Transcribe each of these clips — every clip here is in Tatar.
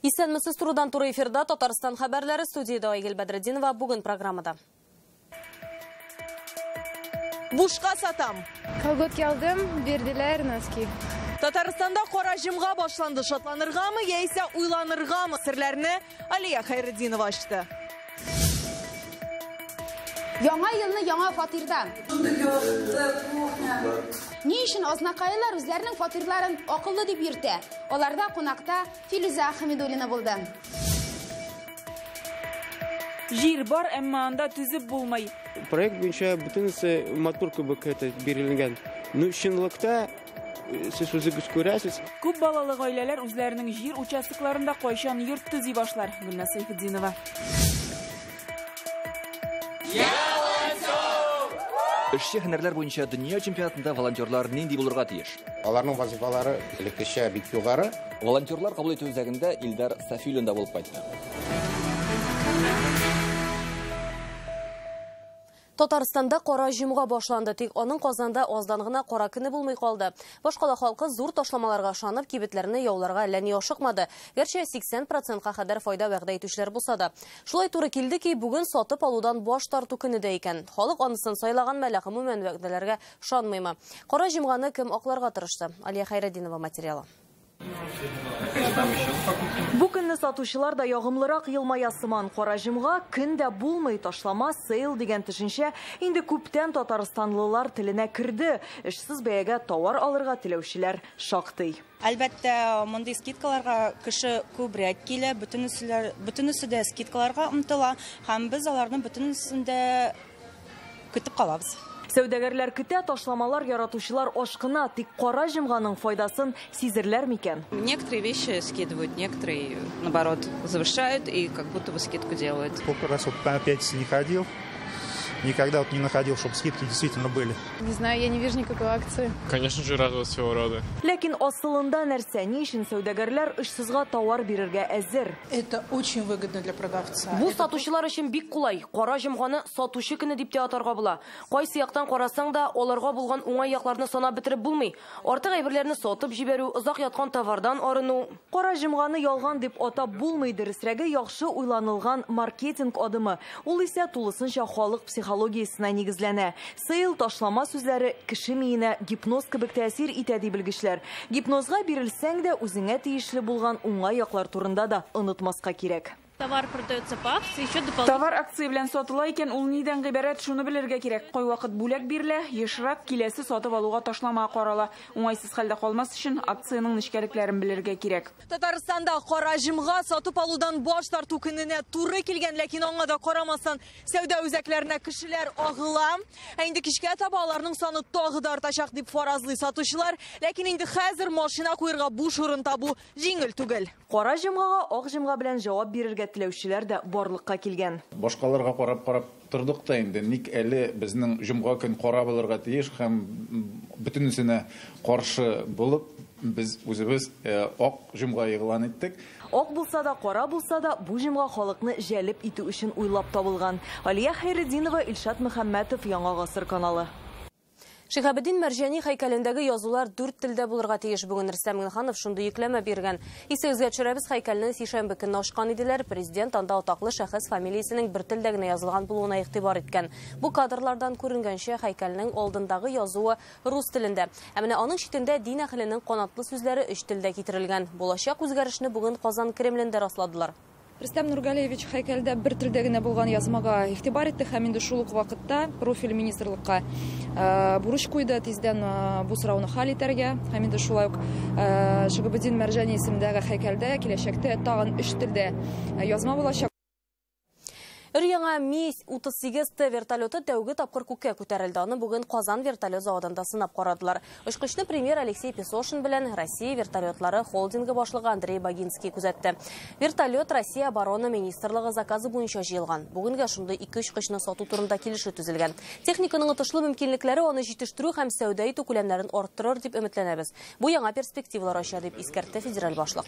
Исәнмесез, турыдан туры эфирда Татарстан хәбәрләре, студияда Айгөл Бәдретдинова. Бүген программада. Бушка сатам. Колготки алдым, бирделәр носки. Татарстанда кара җомга башланды. Шатланыргамы яисә уйланыргамы? Серләрне Алия Хәйретдинова ачты. Яңа елны яңа фатирда. Ни өчен азнакайлылар үзләренең фатирларын акыллы дип йөртә? Аларда кунакта Филүзә Хәмидуллина булды. Җир бар, әмма анда төзеп булмый. Проект буенча бөтенесе матур кебек это бирелгән. Ну, чынлыкта сез үзегез күрәсез. Күп балалы гаиләләр үзләренең җир участокларында кайчан йорт төзи башлар? Гөлназ Сәйфетдинова. Эшче һөнәрләр буенча дөнья чемпионатында волонтерлар нинди булырга тиеш? Аларның вазифалары элеккечә бик югары. Волонтерлар кабул итү үзәгендә Илдар Сафиуллин да булып кайтты. Татарстанда кара җомга башланды, тик аның Казанда аздан гына кара көне булмый калды. Башкала халкы зур ташламаларга ышанып, кибетләрне яуларга әллә ни ашыкмады. Гәрчә 80%-ка кадәр файда вәгъдә итүчеләр булса да. Шулай туры килде ки, бүген сатып алудан баш тарту көне дә икән. Халык анысын сайлаган мәле, гомумән вәгъдәләргә ышанмыймы? Кара җомганы кем акларга тырышты? Алия Хәйретдинова материалы. Бу көнне сатучылар да ягымлырак елмая сыман. Кара җомга көн дә булмый, ташлама, сейл дигән төшенчә инде күптән татарстанлылар теленә керде. Эшсез бәягә товар алырга теләүчеләр шактый. Әлбәттә, мондый скидкаларга кеше күбрәк килә, бөтенесе дә скидкаларга омтыла һәм без аларның бөтенесен дә көтеп калабыз. Сәүдәгәрләр көтә, ташламалар яратучылар ашкына, тик кара җомганың файдасын сизерләр микән? Некоторые вещи скидывают, некоторые, наоборот, завышают и как будто бы скидку делают. Сколько раз вот на пятницу не ходил, никогда вот не находил, чтобы скидки действительно были. Не знаю, я не вижу никакой акции. Конечно же, радоваться всего рода. Ләкин асылында нәрсә, ни өчен сәүдәгәрләр очсызга товар бирергә әзер? Это очень выгодно для продавца. Бу сатучылар өчен бик кулай. Кара җомганы сатучы көне дип тә атарга була. Кайсы яктан карасаң да, аларга булган уңай якларны санап бетереп булмый. Артык әйберләрне сатып җибәрү, озак яткан товардан арыну. Кара җомганы ялган дип атап булмый, дөресрәге яхшы уйланылган маркетинг адымы. Ул исә тулысынча халык психологиясенә нигезләнә. Сейл, ташлама сүзләре кеше миенә гипноз кебек тәэсир итә ди белгечләр. Гипнозга бирелсәң дә үзеңә тиешле булган уңай яклар турында да онытмаска кирәк. Товар продается по акции, еще дополнительно. Товар акция белән сатыла икән, ул нидән гыйбарәт, шуны белергә кирәк. Кайвакыт бүләк бирелә, ешрак киләсе сатып алуга ташлама карала. Уңайсыз хәлдә калмас өчен акциянең нечкәлекләрен белергә кирәк. Татарстанда кара җомга сатып алудан баш тарту көненә туры килгән, ләкин аңа да карамастан сәүдә үзәкләренә кешеләр агыла. Ә инде кичкә таба аларның саны тагы да артачак дип фаразлый сатучылар. Ләкин инде хәзер машина куярга буш урын табу җиңел түгел. Кара җомгага ак җомга белән җавап бирергә теләүчеләр дә барлыкка килгән. Башкаларга карап-карап тордык та инде, ник әле безнең җомга көн кара булырга тиеш һәм бөтенесенә каршы булып без үзебез ак җомга игълан иттек. Ак булса да, кара булса да, бу җомга халыкны җәлеп итү өчен уйлап табылган. Алия Хәйретдинова, Илшат Мөхәммәтов, Яңа Гасыр каналы. Шиһабетдин Мәрҗани һәйкәлендәге язулар 4 телдә булырга тиеш. Бүген Рөстәм Миңнеханов шундый йөкләмә биргән. Исегезгә төшерәбез, һәйкәлне сишәмбе көнне ачкан иделәр. Президент анда атаклы шәхес фамилиясенең бер телдә генә язылган булуына игътибар иткән. Бу кадрлардан күренгәнчә, һәйкәлнең алдындагы язуы рус телендә. Ә менә аның читендә дин әһеленең канатлы сүзләре 3 телдә китерелгән. Булачак үзгәрешне бүген Казан Кремлендә расладылар. Рөстәм Нургалиевич һәйкәлдә бер телдә генә булган язмага игътибар итте һәм инде шул ук вакытта профиль министрлыкка бурыч куйды тиздән бу сорауны хәл итәргә. Һәм инде шулай ук Шиһабетдин Мәрҗани исемендәге һәйкәлдә киләчәктә тагын 3 телдә язма булачак. Өр-яңа Ми-38Т вертолеты тәүге тапкыр күккә күтәрелде. Аны бүген Казан вертолет заводында сынап карадылар. Очкычны премьер Алексей Песошин белән Россия вертолетлары холдингы башлыгы Андрей Багинский күзәтте. Вертолет Россия оборона министрлыгы заказы буенча җыелган. Бүгенгә шундый 2 очкычны сату турында килешү төзелгән. Техниканың отышлы мөмкинлекләре аны җитештерү һәм сәүдә итү күләмнәрен арттырыр дип өметләнәбез. Бу яңа перспективалар ача дип искәртте федераль башлык.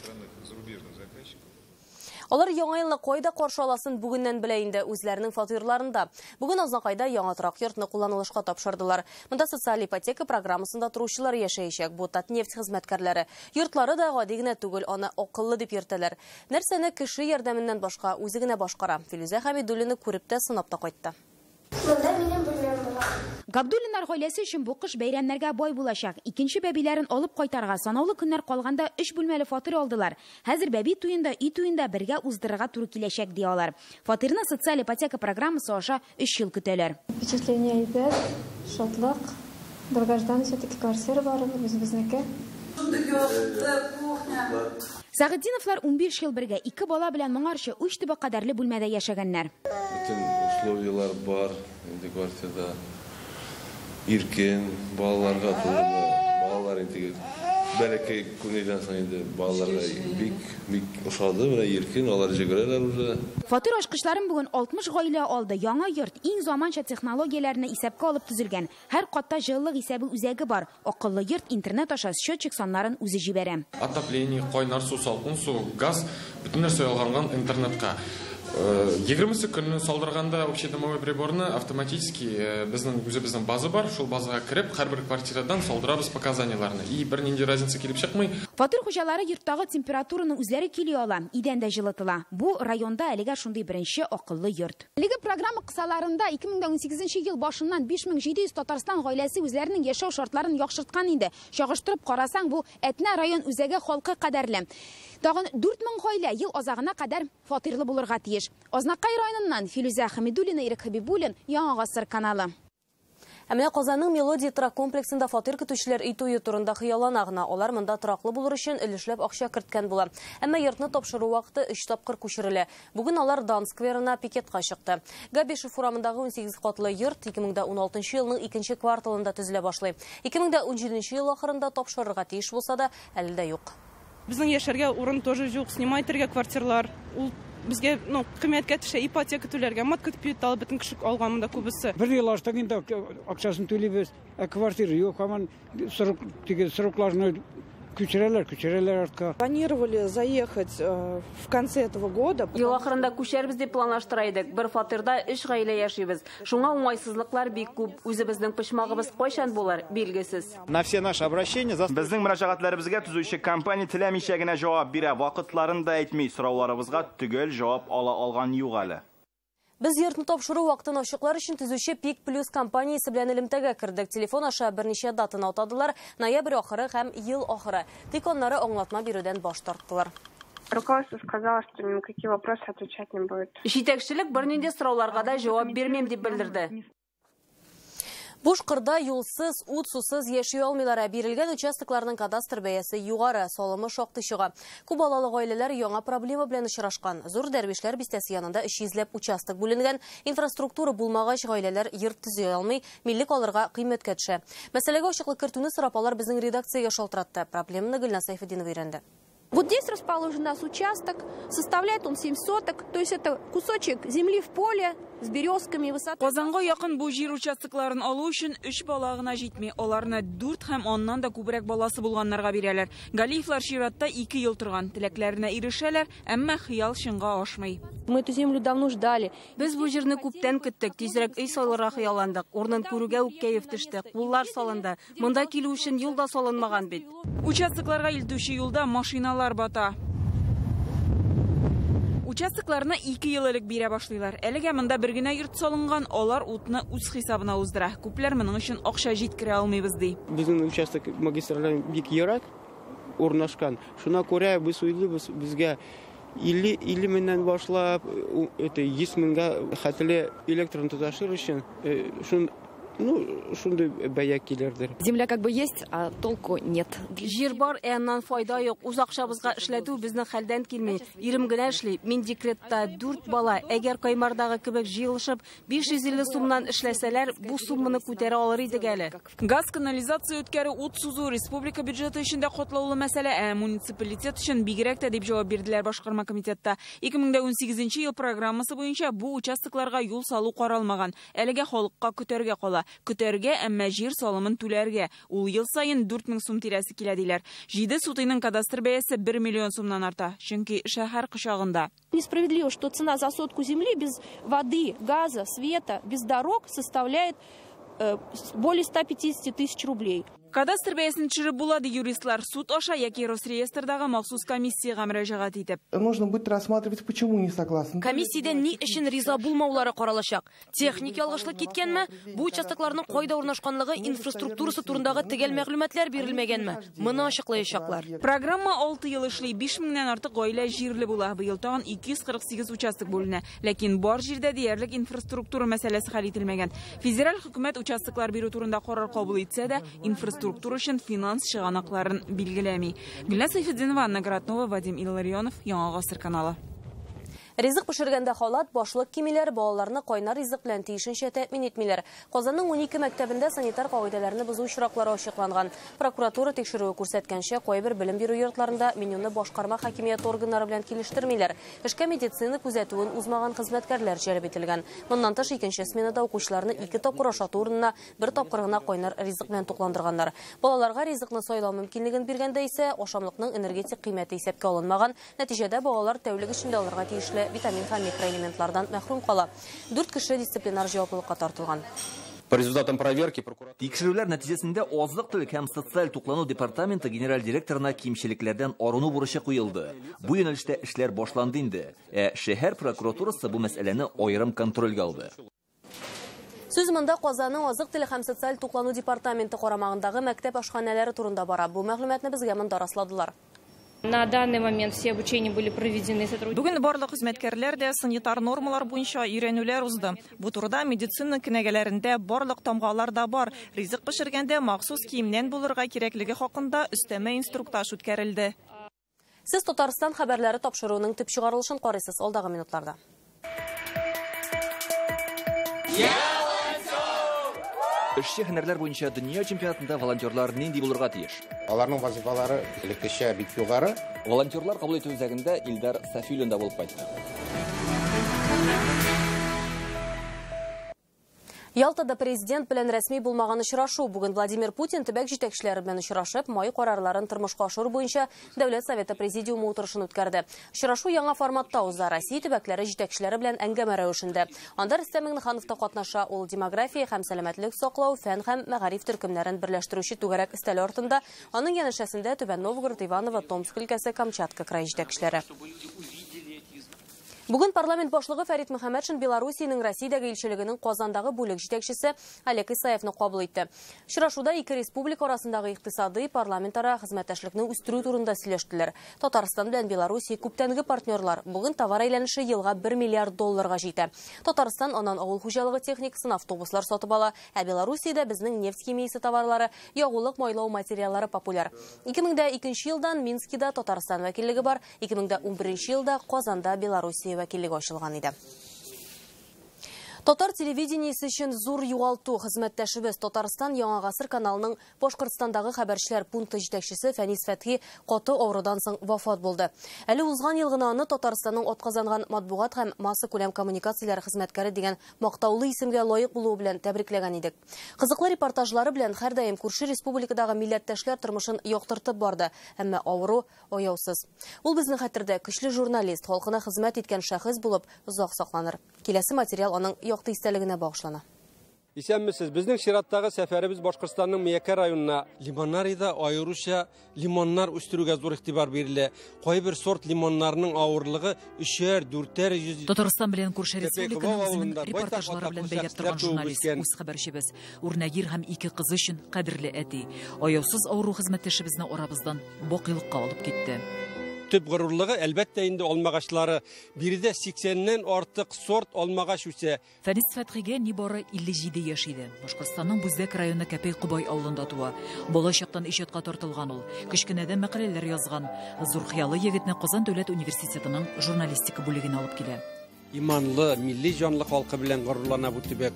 Алар яңа елны кайда каршы аласын бүгеннән белә инде, үзләренең фатирларында. Бүген Азнакайда яңа торак йортны кулланылышка тапшырдылар. Монда социаль ипотека программасында торучылар яшәячәк. Бу Татнефть хезмәткәрләре. Йортлары да гади генә түгел, аны акыллы дип йөртәләр. Нәрсәне кеше ярдәменнән башка үзе генә башкара. Филүзә Хәмидуллина күреп тә сынап та кайтты. Монда минем бүлмәм була. Габдуллиннар гаиләсе өчен бу кыш бәйрәмнәргә бай булачак. Икенче бәбиләрен алып кайтарга санаулы көннәр калганда 3 бүлмәле фатир алдылар. Хәзер бәби туенда, өй туенда бергә уздырырга туры киләчәк ди алар. Фатирны социаль ипотека программасы аша 3 ел көтәләр. Впечатление әйбәт, шатлык. Долгожданный все-таки квартира бар, үзебезнеке. Сәгытдиновлар 15 ел бергә, 2 бала белән моңарчы 3 төбе кадәрле бүлмәдә яшәгәннәр. Бөтен условиялар бар инде квартирада. Иркен, балаларга туры, балалар инде бәләкәй күңелдән соң инде балаларга бик ошады, менә иркен, алар җигерәләр уже. Фатир ачкычларын бүген 60 гаилә алды. Яңа йорт иң заманча технологияләрне исәпкә алып төзелгән. Һәр катта җылылык исәбе үзәге бар. Акыллы йорт интернет аша счетчик саннарын үзе җибәрә. Отопление, кайнар су, салкын су, газ, бөтен нәрсә ялганган интернетка. 20 көнне салдырганда общедомовой приборны автоматически безнең үзебезнең база бар, шул базага кереп, һәрбер квартирадан салдырабыз показанияләрне. И бернинди разница килеп чыкмый. Фатир хуҗалары йорттагы температураны үзләре көйли ала, идән дә җылытыла. Бу районда әлегә шундый беренче акыллы йорт. Әлеге программа кысаларында 2018 ел башыннан 5700 Татарстан гаиләсе үзләренең яшәү шартларын яхшырткан инде. Чагыштырып карасаң, бу Әтнә район үзәге халкы кадәрле. Тагын 4000 гаилә ел азагына кадәр фатирлы булырга тиеш. Азнакай районыннан Филүзә Хәмидуллина, Ирек Хәбибуллин, Яңа Гасыр каналы. Ә менә Казанның Мелодия торак комплексында фатир көтүчеләр өй туе турында хыяллана гына. Алар монда тораклы булыр өчен өлешләп акча керткән була. Әмма йортны тапшыру вакыты 3 тапкыр күчерелә. Бүген алар Дан скверына пикетка чыкты. Габишев урамындагы 18 катлы йорт 2016 елның икенче кварталында төзелә башлый. 2017 ел ахырында тапшырырга тиеш булса да, әле дә юк. Безнең яшәргә урын тоже юк, снимать итәргә квартирлар. Ул безгә, ну, кыйммәткә төшә, ипотека түләргә, матка капитал бөтен кеше алган монда күбесе. Бер ел аштык инде акчасын түлибез, ә квартира юк, һаман срок, теге срокларны күчерәләр, күчерәләр артка. Планировали заехать в конце этого года. Ел ахырында күчәрбез дип планлаштыра идек. Бер фатирда 3 гаилә яшибез. Шуңа уңайсызлыклар бик күп. Үзебезнең почмагыбыз кайчан булыр, билгесез. На все наши обращения безнең мөрәҗәгатьләребезгә төзүче компания теләмичә генә җавап бирә, вакытларын да әйтми, сорауларыбызга төгәл җавап ала алган юк әле. Без йортны тапшыру вакытын ачыклар өчен төзүче Пик Плюс компаниясе белән элемтәгә кердек. Телефон аша берничә датаны атадылар. Ноябрь ахыры һәм ел ахыры. Тик аннары аңлатма бирүдән баш тарттылар. Руководство сказало, что ни на какие вопросы отвечать не будет. Җитәкчелек бернинди сорауларга да җавап бирмим дип белдерде. Буш кырда юлсыз, ут сусыз яши алмыйлар. Бирелгән участокларның кадастр бәясе югары, салымы шактый чыга. Күп балалы гаиләләр яңа проблема белән очрашкан. Зур Дәрвишләр бистәсе янында 300ләп участок бүленгән. Инфраструктура булмагач, гаиләләр йорт төзи алмый, миллек алырга кыйммәткә төшә. Мәсьәләгә ачыклык кертүне сорап алар безнең редакциягә шалтыратты. Проблеманы Гөлназ Сәйфетдинова өйрәнде. Вот здесь расположен у нас участок, составляет он 7 соток, то есть это кусочек земли в поле с березками высотой. Казанга якын бу җир участокларын алу өчен 3 бала гына җитми, аларны 4 һәм аннан да күбрәк баласы булганнарга бирәләр. Галиевлар чиратта 2 ел торган, теләкләренә ирешәләр, әмма хыял чынга ашмый. Мы эту землю давно ждали. Без бу җирне күптән көттек, тизрәк өй салырга хыялландык. Урынын күрүгә үк кәеф төште, куллар салынды. Монда килү өчен юл да салынмаган бит. Участокларга илтүче юлда машиналар бата. Участокларны 2 ел элек бирә башлыйлар. Әлегә монда бер генә йорт салынган, алар утны үз хисабына уздыра. Күпләр моның өчен акча җиткерә алмыйбыз ди. Безнең участок магистральдан бик ерак урнашкан. Шуңа күрә без уйлыйбыз, безгә 50 меңнән башлап, это 100 меңгә хәтле электрон тоташыр өчен, шундый бәя килердер. Земля как бы есть, а толку нет. Җир бар, ә аннан файда юк. Үз акчабызга эшләтү безнең хәлдән килми. Ирем генә эшли. Мин декретта 4 бала. Әгәр каймардагы кебек җыелышып 550 сумнан эшләсәләр, бу сумманы күтәрә алыр идек әле. Газ канализация үткәрү, ут сузу республика бюджеты өчен дә катлаулы мәсьәлә, ә муниципалитет өчен бигрәк тә дип җавап бирделәр башкарма комитетта. 2018 ел программасы буенча бу участокларга юл салу каралмаган. Әлегә халыкка көтәргә кала. Көтәргә, әмма җир салымын түләргә. Ул ел саен 4000 сум тирәсе килә диләр. 7 сутыйның кадастр бәясе 1 миллион сумнан арта, чөнки шәһәр кочагында. Несправедливо, что цена за сотку земли без воды, газа, света, без дорог составляет более 150 тысяч рублей. Кадастр бәясен төшереп була, ди юристлар. Суд аша яки Росреестрдагы махсус комиссиягә мөрәҗәгать итеп. Нужно будет рассматривать, почему не согласны. Комиссиядә ни өчен риза булмаулары каралачак. Техник ялгышлык киткәнме? Бу участокларның кайда урнашканлыгы, инфраструктурасы турындагы төгәл мәгълүматлар бирелмәгәнме? Моны ачыклаячаклар. Программа 6 ел эшли, 5000-нән артык гаилә җирле була. Быел тагын 248 участок бүленә. Ләкин бар җирдә диярлек инфраструктура мәсьәләсе хәл ителмәгән. Федераль хөкүмәт участоклар бирү турында карар кабул итсә дә, инфраструктура өчен финанс чыганакларын билгеләми. Гөлназ Сайфетдинова, Анна Гратнова, Вадим Илларионов, Яңа Гасыр каналы. Ризык пешергәндә халат, башлык кимиләр, балаларны кайнар ризык белән тиешенчә тәэмин итмиләр. Казанның 12 мәктәбендә санитар кагыйдәләрне бозу очраклары ачыкланган. Прокуратура тикшерүе күрсәткәнчә, кайбер белем бирү йортларында менюны башкарма хакимият органнары белән килештермиләр. Эшкә медицина күзәтүен узмаган хезмәткәрләр җәлеп ителгән. Моннан тыш, икенче сменада укучыларны 2 тапкыр ашату урынына 1 тапкыр гына кайнар ризык белән тукландырганнар. Балаларга ризыкны сайлау мөмкинлеген биргәндә исә ашамлыкның энергетик кыйммәте исәпкә алынмаган. Нәтиҗәдә балалар тәүлек эчендә алырга тиешле витамин һәм микроэлементлардан мәхрүм кала. 4 кеше дисциплинар җаваплылыкка тартылган. По результатам проверки прокуратура... Тикшерүләр нәтиҗәсендә азык-төлек һәм социаль туклану департаменты генераль директорына кимчелекләрдән арыну бурычы куелды. Бу юнәлештә эшләр башланды инде. Ә шәһәр прокуратурасы бу мәсьәләне аерым контрольгә алды. Сүз монда Казанның азык-төлек һәм социаль туклану департаменты карамагындагы мәктәп ашханәләре турында бара. Бу мәгълүматны безгә монда расладылар. На данный момент все обучения были проведены сотрудниками. Бүген барлык хезмәткәрләр дә санитар нормалар буенча өйрәнүләр узды. Бу турыда медицина кенәгәләрендә барлык тамгалар да бар. Ризык пешергәндә махсус киемнән булырга кирәклеге хакында өстәмә инструктаж үткәрелде. Сез Татарстан хәбәрләре тапшыруының төп чыгарылышын карыйсыз алдагы минутларда. Эшче һөнәрләр буенча дөнья чемпионатында волонтерлар нинди булырга тиеш? Аларның вазифалары элеккечә бик югары. Волонтерлар кабул итү үзәгендә Илдар Сафиуллин да булып кайтты. Ялтада президент белән рәсми булмаган очрашу. Бүген Владимир Путин төбәк җитәкчеләре белән очрашып, май карарларын тормышка ашыру буенча Дәүләт Советы президиумы утырышын үткәрде. Очрашу яңа форматта уза. Россия төбәкләре җитәкчеләре белән әңгәмә рәвешендә. Анда Рөстәм Миңнеханов та катнаша. Ул демография һәм сәламәтлек саклау, фән һәм мәгариф төркемнәрен берләштерүче түгәрәк өстәл артында. Аның янәшәсендә Түбән Новгород, Иваново, Томск өлкәсе, Камчатка крае җитәкчеләре. Бүген парламент башлыгы Фәрит Мөхәммәтшин Белоруссиянең Россиядәге илчелегенең Казандагы бүлек җитәкчесе Олег Исаевны кабул итте. Очрашуда ике республика арасындагы икътисадый парламентара хезмәттәшлекне үстерү турында сөйләштеләр. Татарстан белән Белоруссия күптәнге партнерлар. Бүген товар әйләнеше елга 1 миллиард долларга җитә. Татарстан аннан авыл хуҗалыгы техникасын, автобуслар сатып ала, ә Белоруссиядә безнең нефть химиясе товарлары, ягулык майлау материаллары популяр. 2002 елдан Минскида Татарстан вәкиллеге бар, 2011 елда Казанда Белоруссия вәкиллеге ачылган иде. Татар телевидениесе өчен зур югалту. Хезмәттәшебез Татарстан Яңа Гасыр каналының Башкортстандагы хәбәрчеләр пункты җитәкчесе Фәнис Фәтхи каты авырудан соң вафат булды. Әле узган ел гына аны Татарстанның атказанган матбугат һәм массакүләм коммуникацияләр хезмәткәре дигән мактаулы исемгә лаек булуы белән тәбрикләгән идек. Кызыклы репортажлары белән һәрдаим күрше республикадагы милләттәшләр тормышын яктыртып барды, әмма авыру аяусыз. Ул безнең хәтердә көчле журналист, халкына хезмәт иткән шәхес булып озак сакланыр. Киләсе материал аның якты истәлегенә багышлана. Исәнмесез, безнең чираттагы сәфәребез Башкортстанның Миякә районына. Лимоннарида аеруча лимоннар үстерүгә зур игътибар бирелә. Кайбер сорт лимоннарның авырлыгы 3-әр, 4-әр йөз. Татарстан белән күрше республиканың үзенең репортажлары белән бәйләп торган журналист, үз хәбәрчебез, үрнәгир һәм ике кызы өчен кадерле әти. Аяусыз авыру хезмәттәшебезне арабыздан бакыйлыкка алып китте. Төп горурлыгы әлбәттә инде алмагачлары. Биредә 80-нән артык сорт алмагач үсә. Фәнис Фәтхигә нибары 57 яшь иде. Башкортстанның Бүздәк районы Кәпәй Кобай авылында туа. Бала чактан иҗатка тартылган ул. Кечкенәдән мәкаләләр язган. Зур хыялы егетне Казан дәүләт университетының журналистика бүлегенә алып килә. Иманлы, милли җанлы халкы белән горурлана бу төбәк.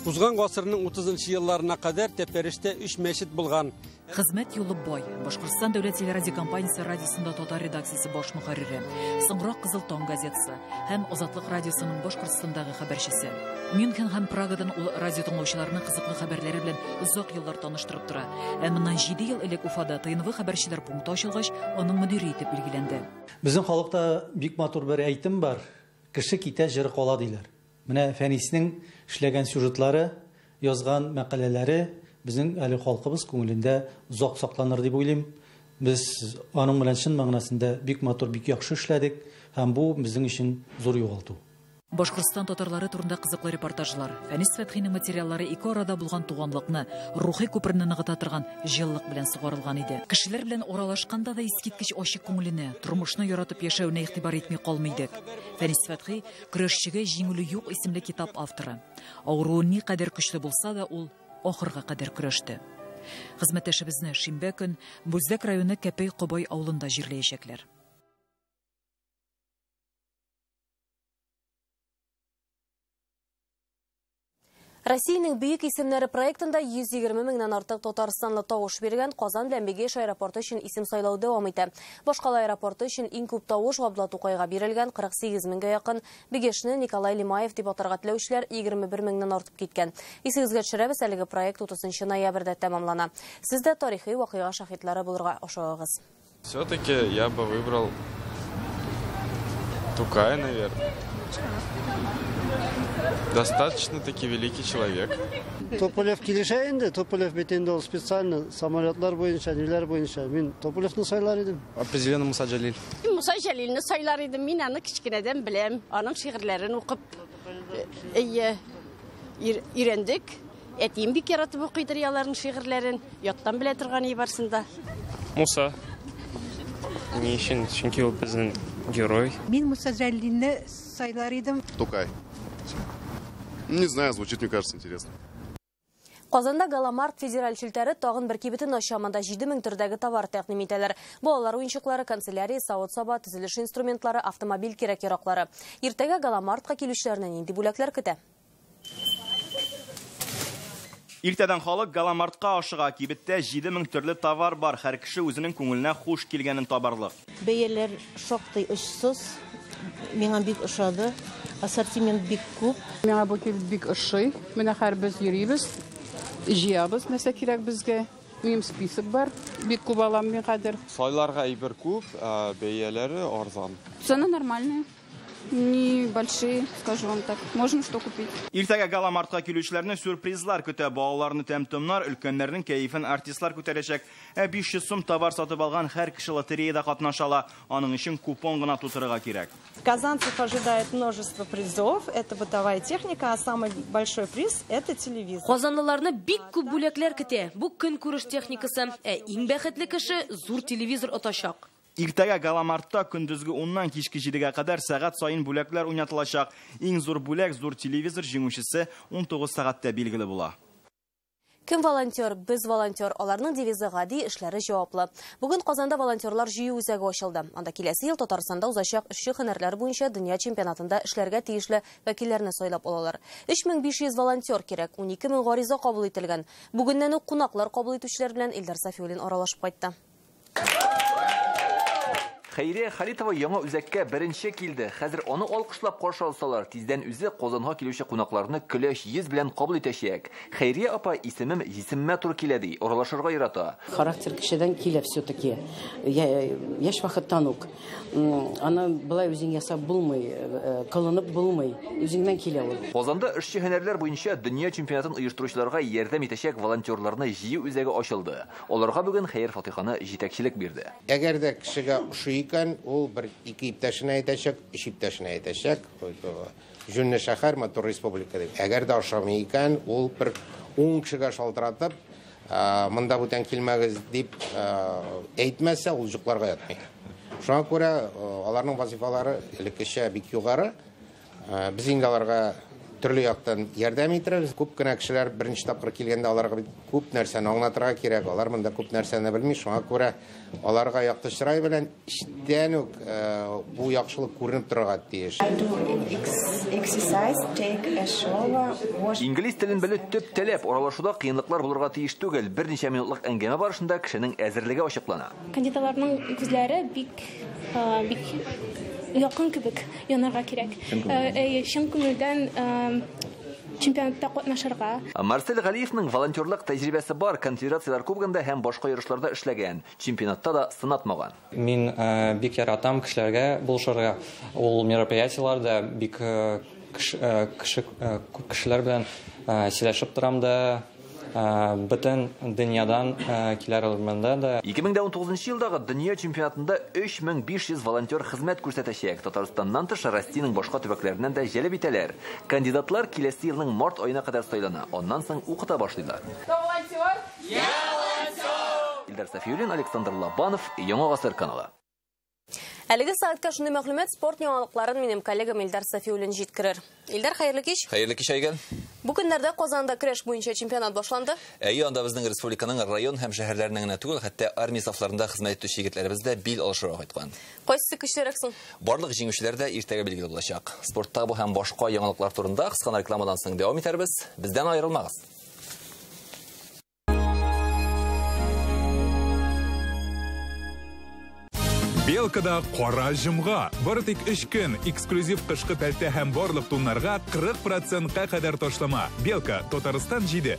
Узган гасырның 30 елларына кадәр Тәпәрештә 3 мәчет булган. Хезмәт юлы бай. Башкортстан дәүләт телерадиокомпаниясе радиосында татар редакциясе баш мөхәррире. Соңрак Кызыл таң газетасы һәм Азатлык радиосының Башкортстандагы хәбәрчесе. Мюнхен һәм Прагадан ул радио тыңлаучыларны кызыклы хәбәрләре белән озак еллар таныштырып тора. Ә моннан 7 ел элек Уфада ТНВ хәбәрчеләр пункты ачылгач, аның мөдире итеп билгеләнде. Безнең халыкта бик матур бер әйтем бар. Кеше китә, җыры кала диләр. Менә Фәниснең эшләгән сюжетлары, язган мәкаләләре безнең әле халкыбыз күңелендә озак сакланыр дип уйлыйм. Без аның белән чын мәгънәсендә бик матур, бик яхшы эшләдек һәм бу безнең өчен зур югалту. Башкортстан татарлары турында кызыклы репортажлар. Фәнис Фәтхинең материаллары ике арада булган туганлыкны, рухи күперне ныгыта торган җылылык белән сугарылган иде. Кешеләр белән аралашканда да искиткеч ачык күңеленә, тормышны яратып яшәвенә игътибар итми калмый идек. Фәнис Фәтхи көрәшчегә җиңүле юк исемле китап авторы. Авыруы никадәр көчле булса да, ул ахырга кадәр көрәште. Хезмәттәшебезне шимбә көн Бүздәк районы Кәпәй Кобай авылында җирләячәкләр. Россиянең бөек исемнәре проектында 120 меңнән артык татарстанлы тавыш биргән Казан белән Бигеш аэропорты өчен исем сайлау дәвам итә. Башкала аэропорты өчен иң күп тавыш Габдулла Тукайга бирелгән 48 меңгә якын. Бигешне Николай Лимаев дип атарга теләүчеләр 21 меңнән артып киткән. Исегезгә төшерәбез, әлеге проект 30 ноябрьдә тәмамлана. Сез дә тарихи вакыйга шаһитлары булырга ашыгыгыз. Все-таки я бы выбрал Тукая, наверное. Достаточно-таки великий человек. Туполев килешә инде, Туполев бит инде ул специально самолетлар буенча, ниләр буенча. Мин Туполевны сайлар идем. Определенно Муса Джалиль. Муса Джалильне сайлар идем. Мин аны кечкенәдән беләм. Аның шигырьләрен укып өйрәндек. Әтием бик яратып укыйдыр аларның шигырьләрен. Яттан белә торган барсында. Муса. Ни өчен? Чөнки ул безнең герой. Мин Муса Джалильне сайлар идем. Тукай. Не знаю, звучит, мне кажется, интересно. Казанда Галамарт федераль челтәре тагын бер кибетен ача. Монда 7000 төрдәге товар тәкъдим итәләр. Балалар уенчыклары, канцелярия, савыт-саба, төзелеш инструментлары, автомобиль кирәк-яраклары. Иртәгә Галамартка килүчеләрне нинди бүләкләр көтә? Иртәдән халык Галамартка ашыга. Кибеттә 7000 төрле товар бар. Һәр кеше үзенең күңеленә хуш килгәнен табарлык. Бәяләр шактый очсыз. Миңа бик ошады. Ассортимент бик күп. Миңа бу кибет бик ошый. Менә һәр без йөрибез, җыябыз нәрсә кирәк безгә. Минем список бар, бик күп алам мин хәзер. Сайларга әйбер күп, бәяләре арзан. Цены нормальные. Небольшие, скажу вам так. Можно что купить. Иртәгә Галамартка килүчеләрне сюрпризлар көтә. Балаларны тәм-томнар, өлкәннәрнең кәефен артистлар күтәрәчәк. Ә 500 сум товар сатып алган һәр кеше лотереяда катнаша ала. Аның өчен купон гына тутырырга кирәк. Казанцев ожидает множество призов. Это бытовая техника, а самый большой приз это телевизор. Казанлыларны бик күп бүләкләр көтә. Бу көнкүреш техникасы. Ә иң бәхетле кеше зур телевизор отачак. Иртәгә Галамартта көндезге 10-нан кичке 7-гә кадәр сәгать саен бүләкләр уйнатылачак. Иң зур бүләк зур телевизор җиңүчесе 19 сәгатьтә билгеле була. Кем волонтер? Без волонтер. Аларның девизы гади, эшләре җаваплы. Бүген Казанда волонтерлар җыю үзәге ачылды. Анда киләсе ел Татарстанда узачак эшче һөнәрләр буенча дөнья чемпионатында эшләргә тиешле вәкилләрне сайлап алалар. 3500 волонтер кирәк, 12000 гариза кабул ителгән. Бүгеннән үк кунаклар кабул итүчеләр белән Илдар Сафиуллин аралашып кайтты. Хәйрия Халитова яңа үзәккә беренче килде. Хәзер аны алкышлап каршы алсалар, тиздән үзе Казанга килүче кунакларны көләч йөз белән кабул итәчәк. Хәйрия апа исемем җисемемә туры килә ди, аралашырга ярата. Характер кешедән килә все-таки. Яшь вакыттан ук. Аны былай үзең ясап булмый, кылынып булмый. Үзеңнән килә ул. Казанда эшче һөнәрләр буенча дөнья чемпионатын оештыручыларга ярдәм итәчәк волонтерларны җыю үзәге ачылды. Аларга бүген Хәйр Фатиханы җитәкчелек бирде. Әгәр дә кешегә ошый икән, ул бер ике иптәшенә әйтәчәк, өч иптәшенә әйтәчәк. Җүнле шәһәр, матур республика дип. Әгәр дә ошамый икән, ул бер 10 кешегә шалтыратып, монда бүтән килмәгез дип әйтмәсә, ул йокларга ятмый. Шуңа күрә аларның вазифалары элеккечә бик югары. Без инде аларга Төрле яктан ярдәм иттерәбез. Күп кенә кешеләр беренче тапкыр килгәндә аларга бит күп нәрсәне аңлатырга кирәк. Алар монда күп нәрсәне белми, шуңа күрә аларга якты чырай белән эчтән үк бу яхшылык күренеп торырга тиеш. Инглиз телен белү төп таләп. Аралашуда кыенлыклар булырга тиеш түгел. Берничә минутлык әңгәмә барышында кешенең әзерлеге ачыклана. Кандидатларның күзләре бик якын кебек янарга кирәк. Чын күңелдән чемпионатта катнашырга. Марсель Галиевның волонтерлык тәҗрибәсе бар, конфедерацияләр кубогында һәм башка ярышларда эшләгән. Чемпионатта да сынатмаган. Мин бик яратам кешеләргә булышырга. Ул мероприятиеләрдә бик күп кешеләр белән сөйләшеп торам да. Бөтен дөньядан киләр монда да. 2019 елдагы дөнья чемпионатында 3500 волонтер хезмәт күрсәтәчәк. Татарстаннан тыш Россиянең башка төбәкләреннән дә җәлеп итәләр. Кандидатлар киләсе елның март аена кадәр сайлана. Аннан соң укыта башлыйлар. Кто волонтер? Я волонтер! Илдар Сафиуллин, Александр Лобанов, Яңа Гасыр каналы. Әлеге сәгатькә шундый мәгълүмат, спорт яңалыкларын минем коллегам Илдар Сафиуллин җиткерер. Илдар, хәерле кич. Хәерле кич, Айгөл. Бу көннәрдә Казанда көрәш буенча чемпионат башланды. Әйе, анда безнең республиканың район һәм шәһәрләреннән генә түгел, хәтта армия сафларында хезмәт итүче егетләребез дә бил алышырга кайткан. Кайсысы көчлерәк соң? Барлык җиңүчеләр дә иртәгә билгеле булачак. Спортта бу һәм башка яңалыклар турында кыска рекламадан соң дәвам итәрбез. Бездән аерылмагыз. Белкада кара җомга. Бары тик 3 көн эксклюзив кышкы пәлтә һәм барлык туннарга 40%-ка кадәр ташлама. Белка, Татарстан 7.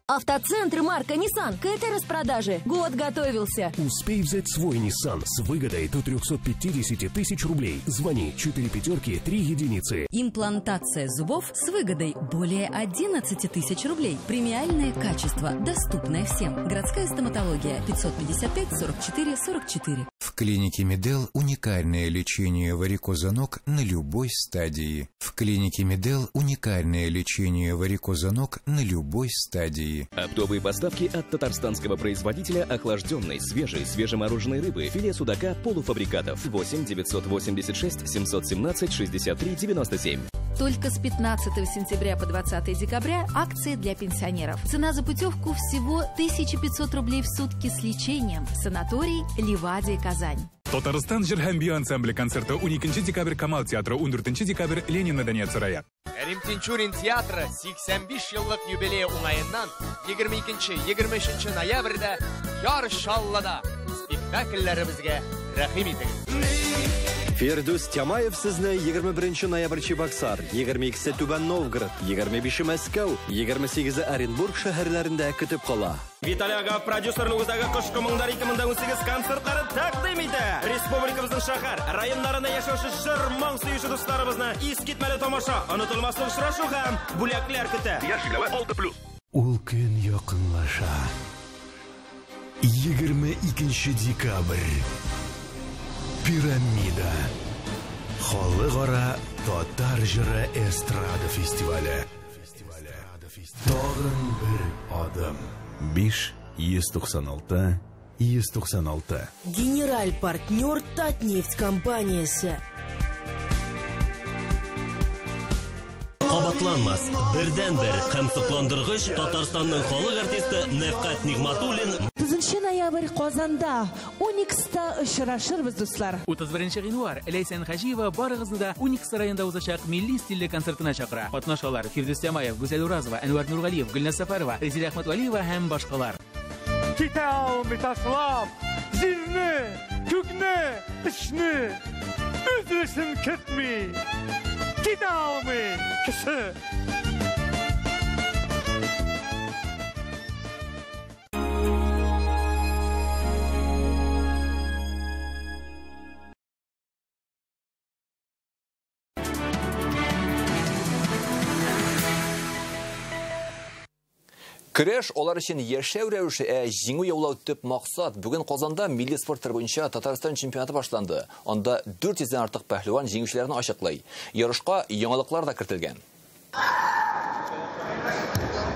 Автоцентр марка Nissan к этой распродаже год готовился. Успей взять свой Nissan с выгодой до 350 тысяч рублей. Звони 4 5 3 единицы. Имплантация зубов с выгодой более 11 тысяч рублей. Премиальное качество, доступное всем. Городская стоматология 555 44 44. В клинике Медел уникальное лечение варикоза ног на любой стадии. В клинике Медел уникальное лечение варикоза ног на любой стадии. Оптовые поставки от татарстанского производителя охлажденной, свежей, свежемороженой рыбы, филе судака, полуфабрикатов. 8 986 717 63 97. Только с 15 сентября по 20 декабря акция для пенсионеров. Цена за путевку всего 1500 рублей в сутки с лечением. Санаторий «Ливадия, Казань». Татарстан җыр һәм бию ансамбле концерты 12 декабрь Камал театры, 14 декабрь Ленин мәдәният сарае. Кәрим Тинчурин театры 85 еллык юбилее уңаеннан 22-23 ноябрьдә Яр Чаллыда спектакльләребезгә рәхим итегез. Фирдүс Тямаев сезне 21 ноябрь Чебоксар, 22-се Түбән Новгород, 25-е Мәскәү, 28-е Оренбург шәһәрләрендә көтеп кала. Виталий Агав продюсерлыгындагы Кышкы моңнар 2018 концертларын тәкъдим итә. Республикабызның шәһәр, районнарында яшәүче җыр моң сөюче дусларыбызны искитмәле тамаша, онытылмаслык очрашу һәм бүләкләр көтә. Яшь 6+. Ул көн якынлаша. 22 декабрь. Пирамида. Халыкара татар җыры эстрада фестивале. Тагын бер адым. 5 196 196. Генераль партнер Татнефть компаниясе. Кабатланмас, бердән-бер һәм сокландыргыч Татарстанның халык артисты Нәфкать Нигъматуллин. 9 ноябрь Казанда Уникста очрашырбыз, дуслар. 31 гыйнвар Ләйсән Хаҗиева барыгызны да Уникс сараенда узачак милли стильле концертына чакыра. Катнашалар Фирдүс Тямаев, Гүзәл Уразова, Әнвәр Нургалиев, Гөлназ Сафарова, Резилә Әхмәтвәлиева һәм башкалар. Китә алмый ташлап, җирне, күкне, эшне, үз көтми. Китә алмый кеше. Көрәш алар өчен яшәү рәвеше, ә җиңү яулау төп максат. Бүген Казанда милли спорт төре буенча Татарстан чемпионаты башланды. Анда 400дән артык пәһлеван җиңүчеләрне ачыклый. Ярышка яңалыклар да кертелгән.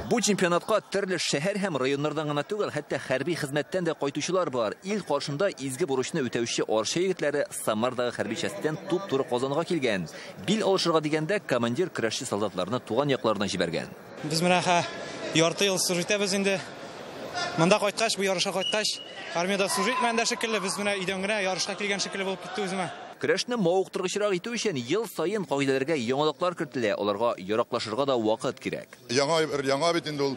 Бу чемпионатка төрле шәһәр һәм районнардан гына түгел, хәтта хәрби хезмәттән дә кайтучылар бар. Ил каршында изге бурычны үтәүче Арча егетләре Самардагы хәрби частьтән туп-туры Казанга килгән. Бил алышырга дигәндә командир көрәшче солдатларны туган якларына җибәргән. Без менә ярты ел служить итәбез инде. Монда кайткач, бу ярышка кайткач, армиядә служить итмәгән дә шикелле, без менә өйдән генә ярышка килгән шикелле булып китте үземә. Көрәшне мавыктыргычрак итү өчен ел саен кагыйдәләргә яңалыклар кертелә, аларга яраклашырга да вакыт кирәк. Яңа бит инде ул.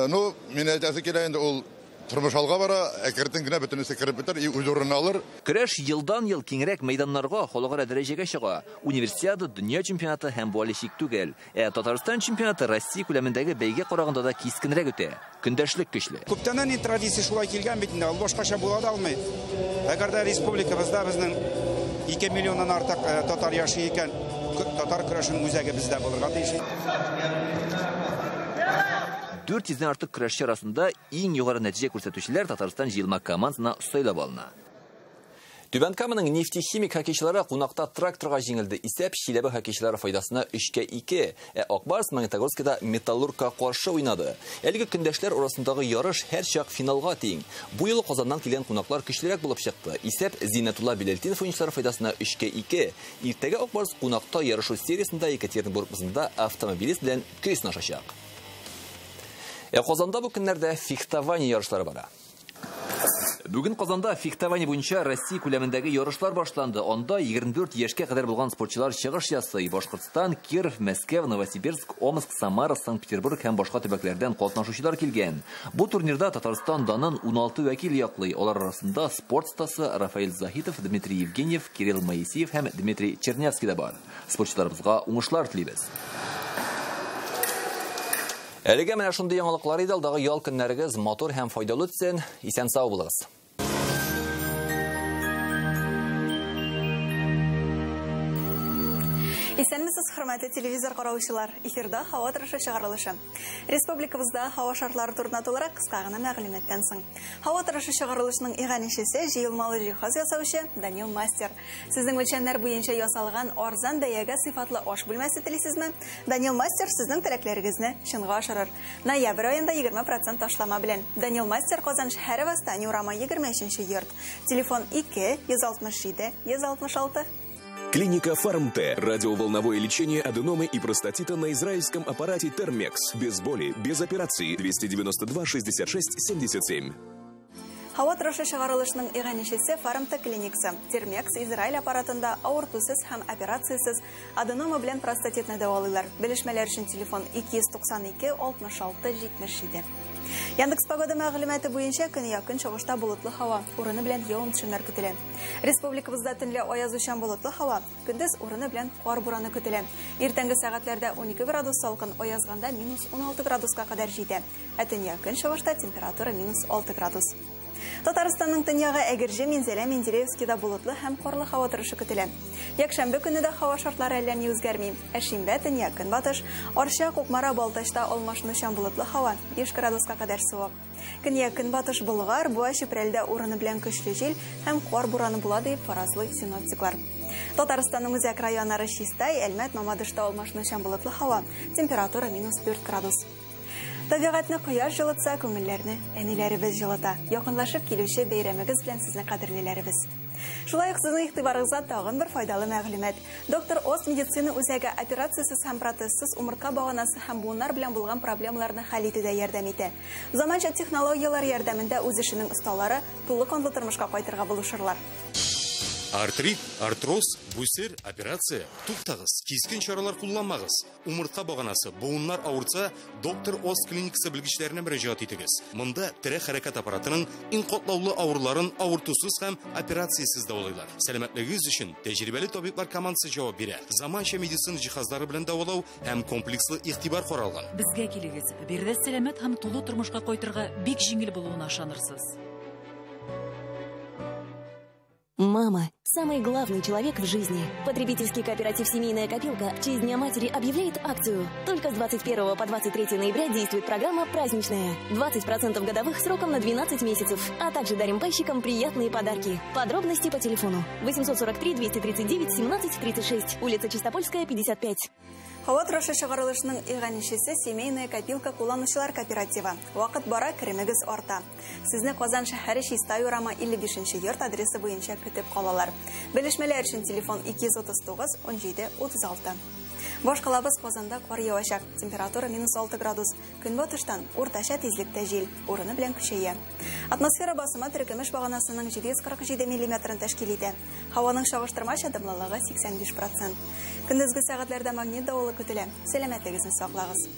Ну, мин әйтәсе килә инде ул тормыш алга бара, әкрен генә бөтенесе кереп бетәр, үз урынын алыр. Көрәш елдан-ел киңрәк мәйданнарга, халыкара дәрәҗәгә чыга. Универсиада, дөнья чемпионаты һәм бу әле чик түгел. Ә Татарстан чемпионаты Россия күләмендәге бәйгә караганда да кискенрәк үтә. Көндәшлек көчле. Күптәннән инде традиция шулай килгән бит инде, ул башкача була да алмый. Әгәр дә республикабызда безнең 2 миллионнан артык татар яши икән, татар көрәшенең үзәге бездә булырга тиеш. 400-дән артык көрәшче арасында иң югары нәтиҗә күрсәтүчеләр Татарстан җыелма командасына сайлап алына. Түбән Каманың нефтехимик хоккейчылары кунакта тракторга җиңелде. Исәп Чиләбе хоккейчылары файдасына 3-2. Ә Акбарс Магнитогорскида Металлургка каршы уйнады. Әлеге көндәшләр арасындагы ярыш һәрчак финалга тиң. Бу юлы Казаннан килгән кунаклар көчлерәк булып чыкты. Исәп Зиннәтулла Биләлтдинов уенчылары файдасына 3-2. Иртәгә Акбарс кунакта ярышу сериясендә Екатеринбург базында автомобилист белән көч сынашачак. Ә Казанда бу көннәрдә фехтование ярышлары бара. Бүген Казанда фехтование буенча Россия күләмендәге ярышлар башланды. Анда 24 яшькә кадәр булган спортчылар чыгыш ясый. Башкортстан, Киров, Мәскәү, Новосибирск, Омск, Самара, Санкт-Петербург һәм башка төбәкләрдән катнашучылар килгән. Бу турнирда Татарстан данын 16 вәкил яклый. Алар арасында спорт остасы Рафаэль Заһитов, Дмитрий Евгеньев, Кирилл Моисеев һәм Дмитрий Чернявский да бар. Спортчыларыбызга уңышлар телибез. Әлегә менә шундый яңалыклар иде. Алдагы ял көннәрегез матур һәм файдалы үтсен. Исән-сау булыгыз. Исәнмесез, хөрмәтле телевизор караучылар. Эфирда һава торышы чыгарылышы. Республикабызда һава шартлары турында тулырак кыска гына мәгълүматтан соң. Һава торышы чыгарылышының иганәчесе җыелмалы җиһаз ясаучы Данил Мастер. Сезнең үлчәмнәр буенча ясалган арзан бәягә сыйфатлы аш бүлмәсе телисезме? Данил Мастер сезнең теләкләрегезне чынга ашырыр. Ноябрь аенда 20% ташлама белән. Данил Мастер Казан шәһәре Восстание урамы 23 йорт. Телефон 2 167 166. Клиника Фарм-Т. Радиоволновое лечение аденомы и простатита на израильском аппарате Термекс. Без боли, без операции. 292 66 77. Һава торышы чыгарылышының иганәчесе Фарм-Т клиникасы. Термекс Израиль аппаратында авыртусыз һәм операциясез аденома белән простатитны дәвалыйлар. Белешмәләр өчен телефон 292 66 77. Яндекс погода мәгълүматы буенча көньяк көнчыгышта болытлы һава, урыны белән явым-төшемнәр көтелә. Республикабызда төнлә аязучан болытлы һава, көндез урыны белән кар бураны көтелә. Иртәнге сәгатьләрдә 12 градус салкын, аязганда -16 градуска кадәр җитә. Ә төньяк көнчыгышта температура -6 градус. Татарстанның төньягы Әгерҗе, Минзәлә, Менделеевскида болытлы һәм карлы һава торышы көтелә. Якшәмбе көне дә һава шартлары әллә ни үзгәрми. Ә шимбә төньяк көнбатыш, Арча, Кукмара, Балтачта алмашынучан болытлы һава 5 градуска кадәр суык. Көньяк көнбатыш Болгар, Буа, Чүпрәлдә урыны белән көчле җил һәм кар бураны була дип фаразлый синоптиклар. Татарстанның үзәк районнары Чистай, Әлмәт, Мамадышта алмашынучан болытлы һава, температура -4 градус. Табигатьне кояш җылытса, күңелләрне әниләребез җылыта. Якынлашып килүче бәйрәмегез белән сезне кадерлиләребез. Шулай ук сезнең игътибарыгызга тагын бер файдалы мәгълүмат. Доктор Ост медицина үзәге операциясез һәм протезсыз умыртка баганасы һәм буыннар белән булган проблемаларны хәл итүдә ярдәм итә. Заманча технологияләр ярдәмендә үз эшенең осталары тулы канлы тормышка кайтырга булышырлар. Артрит, артроз, бүсер, операция. Туктагыз, кискен чаралар кулланмагыз. Умыртка баганасы, буыннар авыртса, доктор Ост клиникасы белгечләренә мөрәҗәгать итегез. Монда тере хәрәкәт аппаратының иң катлаулы авыруларын авыртусыз һәм операциясез дәвалыйлар. Сәламәтлегегез өчен тәҗрибәле табиблар командасы җавап бирә. Заманча медицина җиһазлары белән дәвалау һәм комплекслы игътибар каралган. Безгә килегез. Биредә сәламәт һәм тулы тормышка кайтырга бик җиңел булуына ышанырсыз. Мама – самый главный человек в жизни. Потребительский кооператив «Семейная копилка» в честь Дня матери объявляет акцию. Только с 21 по 23 ноября действует программа «Праздничная». 20% годовых сроком на 12 месяцев. А также дарим пайщикам приятные подарки. Подробности по телефону 843 239 17 36, улица Чистопольская, 55. Һава торышы чыгарылышының иганәчесе Семейная копилка кулланучылар кооперативы. Вакыт бара, керемегез арта. Сезне Казан шәһәре Чистай урамы 55 йорт адресы буенча көтеп калалар. Белешмәләр өчен телефон 239 17 36. Башкалабыз Казанда кар явачак. Температура минус 6 градус. Көнбатыштан уртача тизлектә җил, урыны белән көчәя. Атмосфера басымы теркемеш баганасының 747 миллиметрын тәшкил итә. Һаваның чагыштырмача дымлылыгы 85%. Көндезге сәгатьләрдә магнит давылы көтелә. Сәламәтлегегезне саклагыз.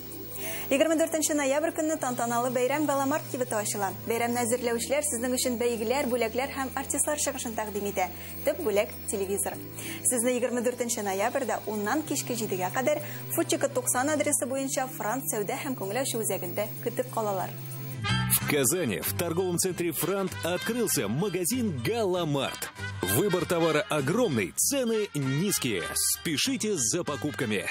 24 ноябрь көнне тантаналы бәйрәм Галамарт кибете ачыла. Бәйрәмне әзерләүчеләр сезнең өчен бәйгеләр, бүләкләр һәм артистлар чыгышын тәкъдим итә. Төп бүләк телевизор. Сезне 24 ноябрьдә 10-нан кичке 7-гә кадәр Футчика 90 адресы буенча Франц сәүдә һәм күңел ачу үзәгендә көтеп калалар. В Казани в торговом центре «Франт» открылся магазин «Галамарт». Выбор товара огромный, цены низкие. Спешите за покупками.